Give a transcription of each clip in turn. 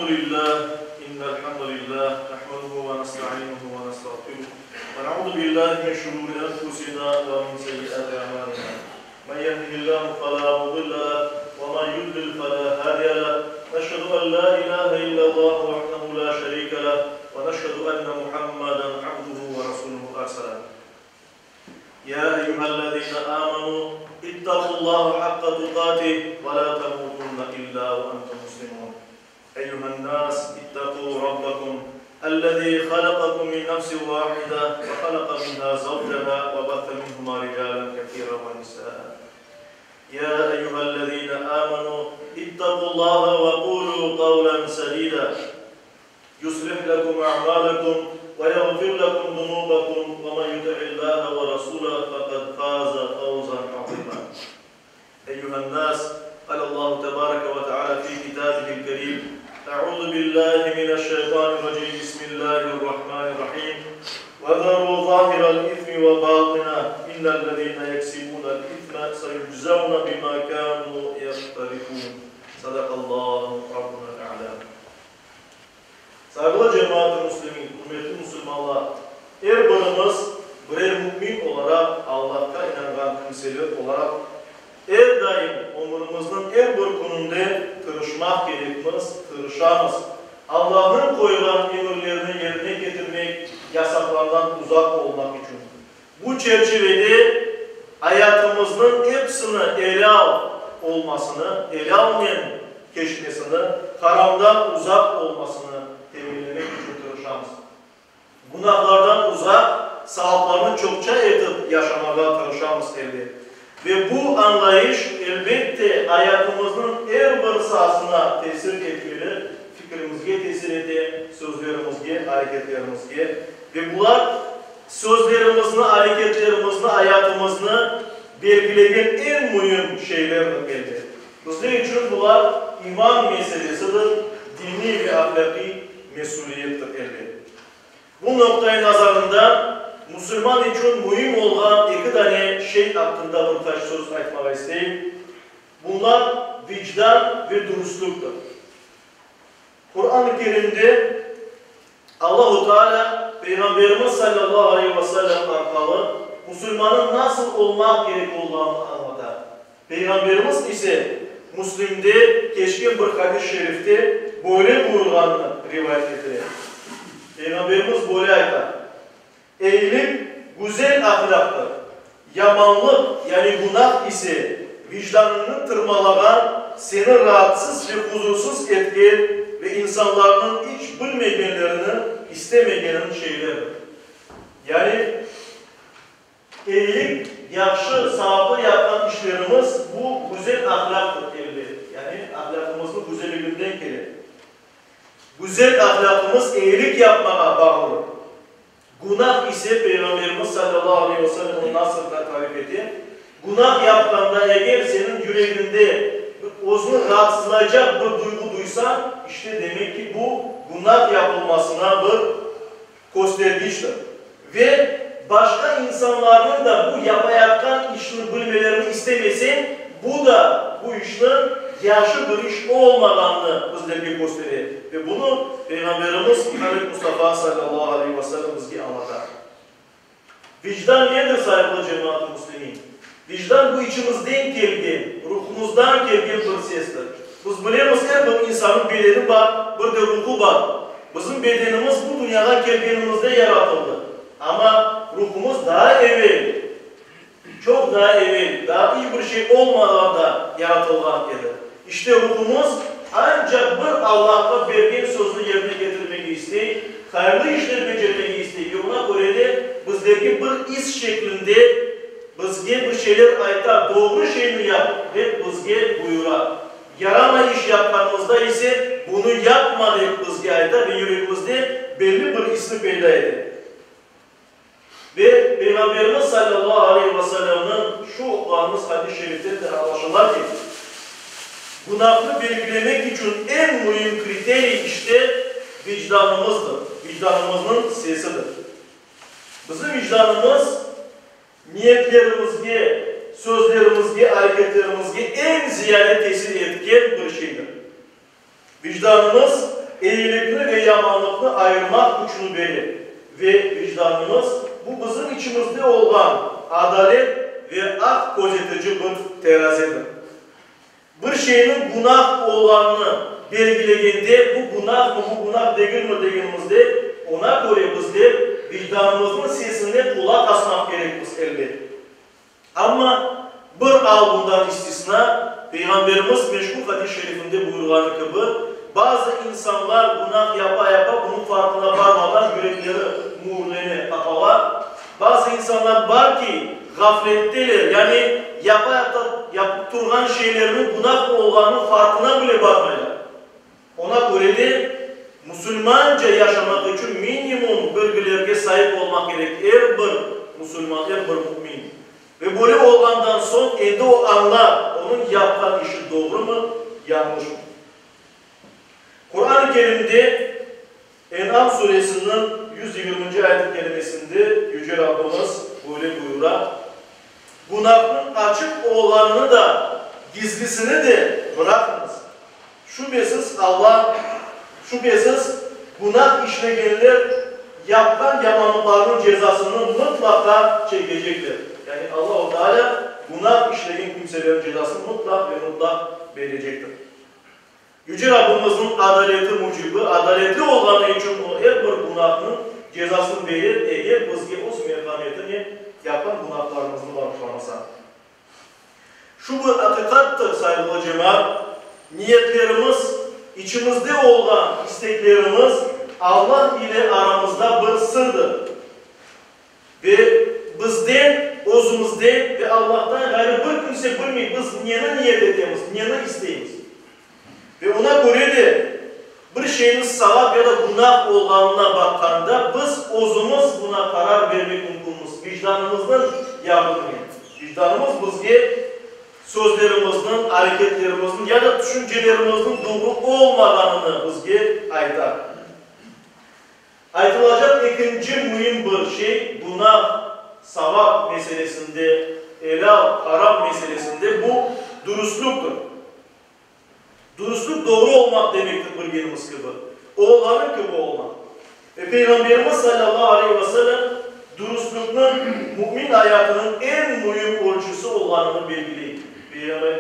Elhamdülillah, innelhamdülillah, nahmeduhu ve nestainuhu ve nestağfiruh, ve nauzu billahi min şururi enfusina ve min seyyiati a'malina. Men yehdihillahu felâ mudille leh, ve men yudlil felâ hâdiye leh. Neşhedü en lâ ilâhe illallahu vahdehu lâ şerîke leh, ve neşhedü enne Muhammeden abduhu ve rasuluhu erseleh. Ya eyyühellezîne âmenû, ittaqullâhe hakka tukâtih ve lâ temûtunne illâ ve entum muslimûn. Eyyühennâs, ittaqû rabbekum, ellezî halakakum min nefsin vâhide ve halaka minhâ zavcehâ ve bethe minhumâ ricâlen kesîren ve nisâen. Ya eyyühellezîne âmenû, ittaqullâhe ve qûlû kavlen sedîdâ. Yuslih lekum a'malekum ve yağfir lekum zunubakum ve men yuti'illâhe ve rasûlehu fekad fâze fevzen azîmâ. Eyyühen-nâs, Kâlellâhu tebâreke ve teâlâ fî kitâbihil kerîm, Eûzü billâhi mineşşeytânirracîm, Bismillâhirrahmânirrahîm, Ve zerû zâhirel ismi ve bâtineh, innellezîne yeksibûnel isme seyuczevne bimâ kânû yekterifûn. Sadakallâhu Rabbunel a'lâ. Sayğılı cemaat-ı müslimin, ürmetli musulmanlar! Er birimiz birer mümin olaraq, Allahqa inanğan kimseler olaraq, er daim ömürimizniñ er bir kününde tırışmaq kerekmiz, tırışamız. Allahnıñ qoyğan emirlerini yerine ketirmek, yasaqlardan uzaq olmaq içün. Bu çerçivede ayatımıznıñ epsini elâl olmasını, elâlnen keçmesini, haramdan uzaq olmasını teminlemek içün tırışamız. Günahlardan uzaq, savaplarnı çoqça etip yaşamağa tırışamız elbet. Ve bu añlayış, elbette, ayatımıznıñ er bir saasına tesir etmeli, fikirimizge tesir ete, sözlerimizge, areketlerimizge. Ve bular sözlerimizni, areketlerimizni, ayatımıznı belgilegen eñ müim şeylerdir, elbet. Bizler içün bular iman meselesidir, diniy ve ahlâqiy mesüliyettir, elbet. Bu noqta-i nazarından musulman içün müim olğan eki dane şey aqqında bir qaç söz aytmağa isteyim. Bunlar vicdan ve dürüstlüktir. Quran-ı Kerimde Allahu Teala Peyğamberimiz salâllahu aleyhi ve sellem arqalı musulmannıñ nasıl olmaq kerek olğanını añlata. Peyğamberimiz ise Müslimde keçken bir hadis-i şerifte böyle buyurğanını rivayet etile. Peyğamberimiz böyle ayta, Eyilik, güzel ahlâqtır, yamanlıq, yani günah ise vicdanıñnı tırmalağan, seni raatsız ve huzursız etken ve insanlarnıñ iç bilmegenlerini istemegeniñ şeylerdir. Yani eyilik, yahşı, savaplı yapqan işlerimiz, bu güzel ahlâqtır, elbet. Yani ahlâqımıznıñ güzelliginden kele. Güzel ahlâqımız eyilik yapmağa bağlıdır. Günah ise, Peyğamberimiz salâllahu aleyhi ve sellem onı nasıl tarif ete, Günah yapqanda eger seniñ yüregiñde özüni raatsızlaycaq bir duyğu duysañ, işte demek ki bu günah yapılmasına bir köstergiçtir. Ve başqa insanlarnıñ da bu yapayatqan işni bilmelerini istemeseñ, bu da bu işniñ yahşı bir iş olmağanını bizlerge köstere. Ve bunı Peyğamberimiz Muhammed Mustafa salâllahu aleyhi ve sellem bizge añlata. Vicdan nedir, sayğılı cemaat-ı müslimin? Vicdan bu içimizden kelgen, ruhumuzdan kelgen bir sestir. Biz bilemiz, er bir insannıñ bedeni bar, bir de ruhu bar. Bizim bedenimiz bu dünyağa kelgenimizde yaratıldı. Amma ruhumız daa evel, çoq daa evel, daa iç bir şey olmağanda yaratılğan edi. İşte ruhumız ancaq bir Allahqa bergen sözni yerine ketirmege istey, hayırlı işler becermege istey ve oña köre de bizlerge bir is şeklinde bizge bir şeyler ayta, doğru şeyni yap, dep bizge buyura. Yaramay iş yapqanımızda ise bunı yapma dep bizge ayta ve yüregimizde belli bir isni peyda ete. Ve Peyğamberimiz salâllahu aleyhi ve sellemniñ şu oquğanımız hadis-i şeriften de añlaşıla ki, günâhnı belgilemek içün eñ müim kriteriy işte vicdanımızdır, vicdanımıznıñ sesidir. Bizim vicdanımız niyetlerimizge, sözlerimizge, areketlerimizge eñ ziyade tesir etken bir şeydir. Vicdanımız. eyilikni ve yamanlıqnı ayırmaq küçüni bere. Ve vicdanımız, bu bizim içimizde olğan adalet ve aq közetici bir terazidir. Bir şeyniñ günah olğanını belgilegende, bu günahmı, bu günah degilmi degenimizde, oña köre bizler vicdanımıznıñ sesine qulaq asmaq kerekmiz, elbet. Amma bir al bundan istisna, Peyğamberimiz meşhur hadis-i şerifinde buyurğanı kibi, bazı insanlar günah yapa-yapa bunıñ farqına barmadan yürekleri müürlene, qapala. Bazı insanlar bar ki, ğafletteler, yani yapa-yapa yapıp turğan şeyleriniñ günah olğanınıñ farqına bile barmaylar. Oña köre de, musulmanca yaşamaq içün minimum bilgilerge saip olmaq kerek er bir musulman, er bir mümin. Ve böyle olğandan soñ endi o añlar, onıñ yapqan işi doğrumı, yañlışmı. Quran-ı Kerimde En'am suresiniñ yüz yigirminci ayet-i kerimesinde Yüce Rabbimiz böyle buyura, Günahnıñ açıq olğanını da, gizlisini de bıraqıñız. Şübesiz, Alla, şübesiz, günah işlegenler yapqan yamanlıqlarınıñ cezasını mıtlaqa çekecekler. Yani Allahu Teala günah işlegen kimselerniñ cezasını mıtlaq ve mıtlaq berecektir. Yüce Rabbimizniñ adaleti mücibi, adaletli olğanı içün O er bir günahnıñ cezasını berer, eger bizge Öz merhametinen yapqan günahlarımıznı bağışlamasa. Şu bir aqiqattır, sayğılı cemaat, niyetlerimiz, içimizde olğan isteklerimiz Allah ile aramızda bir sırdır. Ve bizden, özümizden ve Allahtan ğayrı bir kimse bilmey biz neni niyet etemiz, neni isteymiz. Ve oña köre de, bir şeyniñ savap ya da günah olğanına baqqanda, biz özümiz buña qarar bermek mümkünmiz, vicdanımıznıñ yardımınen. Vicdanımız bizge sözlerimizniñ, areketlerimizniñ ya da tüşüncelerimizniñ doğru olmağanını bizge aytar. Aytılacaq ekinci müim bir şey, günah, savap meselesinde, elâl, haram meselesinde bu, dürüstlüktir. Dürüstlük doğru olmaq demektir, bilgenimiz kibi, olğanı kibi olmaq. Ve Peyğamberimiz salâllahu aleyhi ve sellem dürüstlükniñ mümin ayatınıñ eñ müim ölçüsi olğanını belgiley.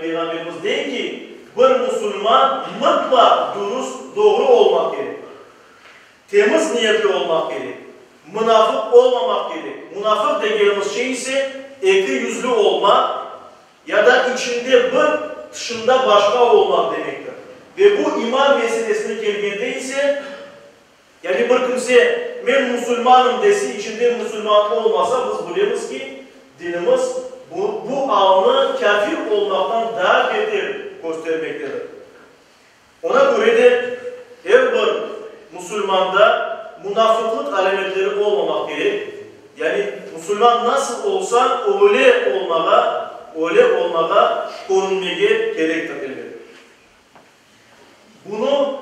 Peyğamberimiz dey ki, bir musulman mıtlaq dürüst, doğru olmaq kerek. Temiz niyetli olmaq kerek. Mınafıq olmamaq kerek. Munafıq degenimiz şey ise eki yüzlü olmaq ya da içinde bir, tışında başqa olmaq demektir. Ve bu iman meselesine kelgende ise, yani bir kimse men musulmanım dese, içinde musulman olmasa, biz bilemiz ki, dinimiz bu, bu alnı kâfir olmaqtan daa beter köstermektedir. Oña köre de, er bir musulmanda munafıqlıq alâmetleri olmamaq kerek, yani musulman nasıl olsa, öyle olmağa, öyle olmağa, körünmege kerektir, elbet. Bunı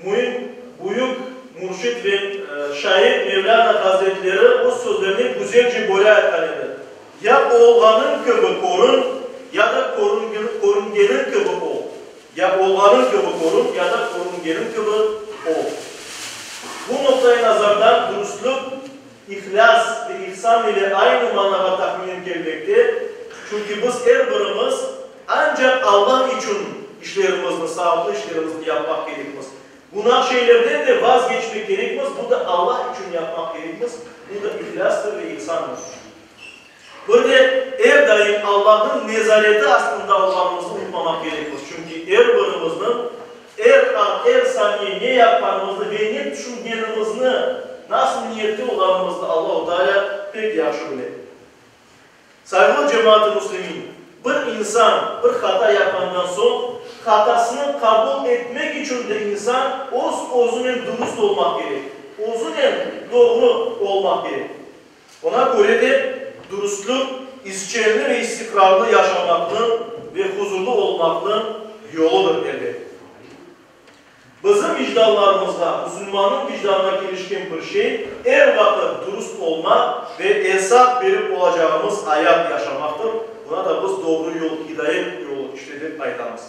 müim, büyük mürşid ve şair Mevlâna Hazretleri öz sözlerine güzelce böyle aytqan edi, Ya olğanıñ kibi körün, ya da körüngeniñ kibi ol. Ya olğanıñ kibi körün, ya da körüngeniñ kibi ol. Bu noqta-i nazardan dürüstlik, ihlâs ve ihsan ile aynı manağa tahminen kelmekte, çünki biz er birimiz ancaq Allah içün işlerimizni, savaplı işlerimizni yapmaq kerekmiz. Günah şeylerden de vazgeçmek kerekmiz, bu da Allah içün yapmaq kerekmiz, bu da ihlâstır ve ihsandır. Bir de er daim Allahnıñ nezareti astında olğanımıznı unutmamaq kerekmiz, çünki er birimizniñ er an, er saniye ne yapqanımıznı ve ne tüşüngenimizni, nasıl niyette olğanımıznı Allahu Teala pek yahşı bile. Sayğılı cemaat-ı müslimin, bir insan bir hata yapqandan soñ, hatasını qabul etmek içün de insan öz-özünen dürüst olmaq kerek, özünen doğru olmaq kerek. Oña köre de dürüstlik, izçenli ve istiqrarlı yaşamaqnıñ ve huzurlı olmaqnıñ yoludır, elbet. Bizim vicdanlarımızğa, musulmannıñ vicdanına kelişken bir şey, er vaqıt dürüst olmaq ve esap berip olacağımız ayat yaşamaqtır, buna da biz doğru yol, hidayet yolu işte dep aytamız.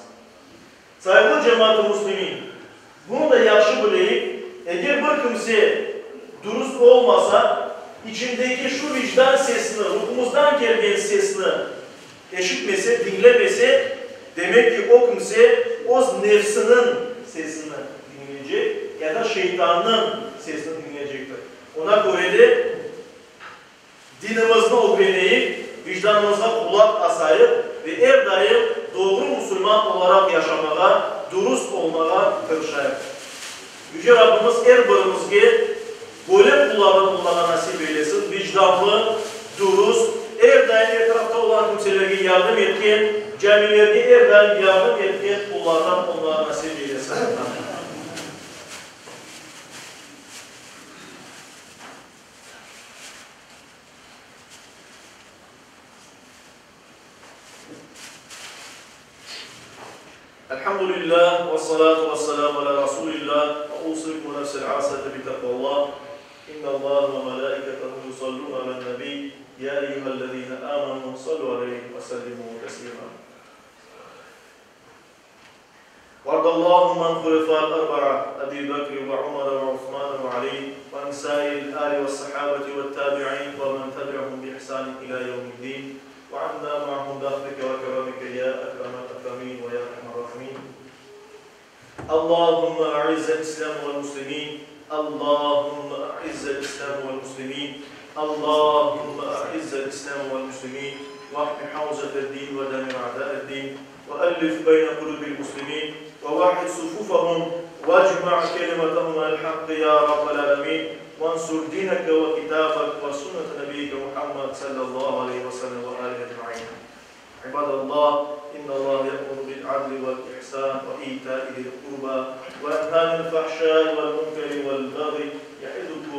Sayğılı cemaat-ı müslimin! Bunı da yahşı bileyik, eger bir kimse dürüst olmasa, içindeki şu vicdan sesini, ruhumızdan kelgen sesni eşitmese, diñlemese, demek ki, o kimse öz nefsiniñ sesini diñleycek ya da şeytannıñ sesini diñleycektir. Ona köre de, Dinimizni ögreneyik, vicdanımızğa qulaq asayıq ve er daim doğru musulman olaraq yaşamağa, dürüst olmağa tırışayıq. Yüce Rabbimiz er birimizge böyle qullardan olmağa nasip eylesin, vicdanlı, dürüst, er daim etrafta olğan kimselerge yardım etken, camilerge er daim yardım etken qullardan olmağa nasip eylesin. Amin. Elhamdülillah, vessalatu vesselamu ala Rasulillah, ve usikum ve nefsil asati bi taqvallah, innallaha ve melaiketehu yusalluna alen nebi, ya eyyühellezine amenu sallu aleyhi ve sellimu teslima. وارض اللهم عن خلفاء الأربعة أبي بكر وعمر وعثمان وعلي وعن سائر الآل والصحابة والتابعين ومن تبعهم بإحسان إلى يوم الدين وعنا معهم بأخذك وكرمك يا أكرم الأكرمين ويا أرحم الراحمين اللهم أعز الإسلام والمسلمين اللهم أعز الإسلام والمسلمين اللهم أعز الإسلام والمسلمين واحم حوزة الدين ودمر أعداء الدين وألف بين قلوب المسلمين ووحد صفوفهم واجمع كلمتهم على الحق يا رب العالمين وانصر دينك وكتابك وسنة نبيك محمد صلى الله عليه وسلم وآله أجمعين عباد الله إن الله يأمر بالعدل والإحسان وإيتاء ذي القربى وينهى عن الفحشاء والمنكر والبغي يعظكم.